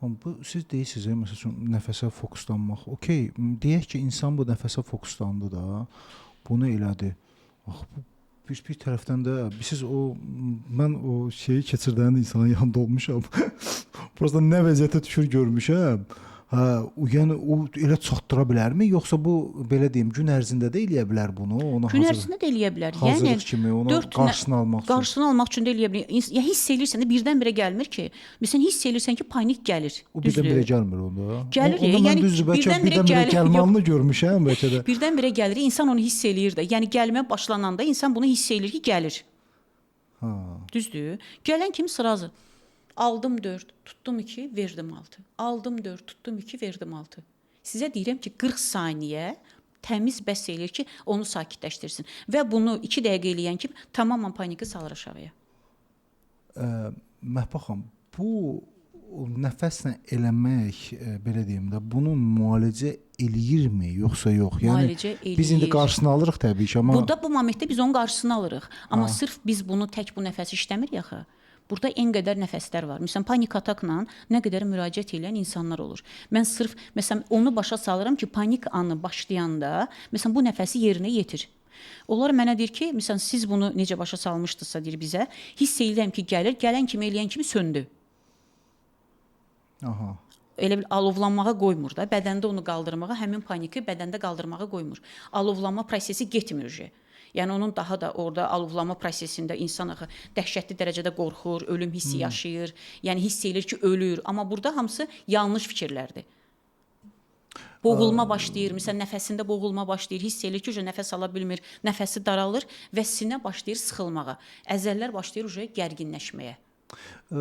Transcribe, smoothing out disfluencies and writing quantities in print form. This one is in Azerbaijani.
Amma bu siz deyirsiniz, məsəl üçün nəfəsə fokuslanmaq. Okay, deyək ki, insan bu nəfəsə fokuslandı da, bunu elədi. Ax bu bir tərəfdən də siz o mən o şeyi keçirdən insanın yanında olmuşam. Prosta nə vəziyyətə düşür görmüşəm. Hə, o yəni o elə çatdıra bilərmi, yoxsa bu belə deyim, gün ərzində də eləyə bilər bunu, ona Gün ərzində də eləyə bilər. Hazırlıq yəni kimi ona qarşısını almaq üçün. Qarşısını almaq üçün də eləyə bilər. Ya hiss eləyirsən də birdən-birə gəlmir ki. Məsələn hiss eləyirsən ki, panik gəlir. O birdən-birə gəlmir onda. Gəlir, onda mən yəni düzdür, bəlkə birdən-birə birdən-birə gəlmanını görmüşəm bəlkə də. Birdən-birə gəlir, insan onu hiss eləyir də. Yəni gəlmə başlananda insan bunu hiss eləyir ki, gəlir. Ha. Düzdür? Gələn kimi srazı aldım 4, tutdum 2, verdim 6. Aldım 4, tutdum 2, verdim 6. Sizə deyirəm ki, 40 saniyə təmiz bəs eləyir ki, onu sakitləşdirsin. Və bunu 2 dəqiqə eləyən kimi tamamilə paniki salır aşağıya. Məhbə xanım, bu nəfəslə eləmək, belə deyim də, bunu müalicə eləyirmi, yoxsa yox? Yəni müalicə eləyir. Biz indi qarşısını alırıq təbii ki, amma burada bu momentdə biz onun qarşısını alırıq. Amma sırf biz bunu tək bu nəfəsi işləmirik axı. Burada en qədər nəfəslər var. Məsələn, panik atakla nə qədər müraciət edən insanlar olur. Mən sırf məsələn onu başa salıram ki, panik anı başlayanda məsələn bu nəfəsi yerinə yetir. Onlar mənə deyir ki, məsələn siz bunu necə başa salmışdınızsa deyir bizə, hiss eləyirəm ki, gəlir, gələn kimi eləyən kimi söndü. Aha. Elə bil alovlanmağa qoymur da, bədəndə onu qaldırmağa, həmin paniki bədəndə qaldırmağa qoymur. Alovlanma prosesi getmir. Yəni onun daha da orada alovlanma prosesində insan axı dəhşətli dərəcədə qorxur, ölüm hissi yaşayır. Yəni hiss eləyir ki, ölür. Amma burada hamısı yanlış fikirlərdir. Boğulma başlayır, məsələn nəfəsində boğulma başlayır, hiss eləyir ki, nəfəs ala bilmir, nəfəsi daralır və sinə başlayır sıxılmağa. Əzələlər başlayır gərginləşməyə.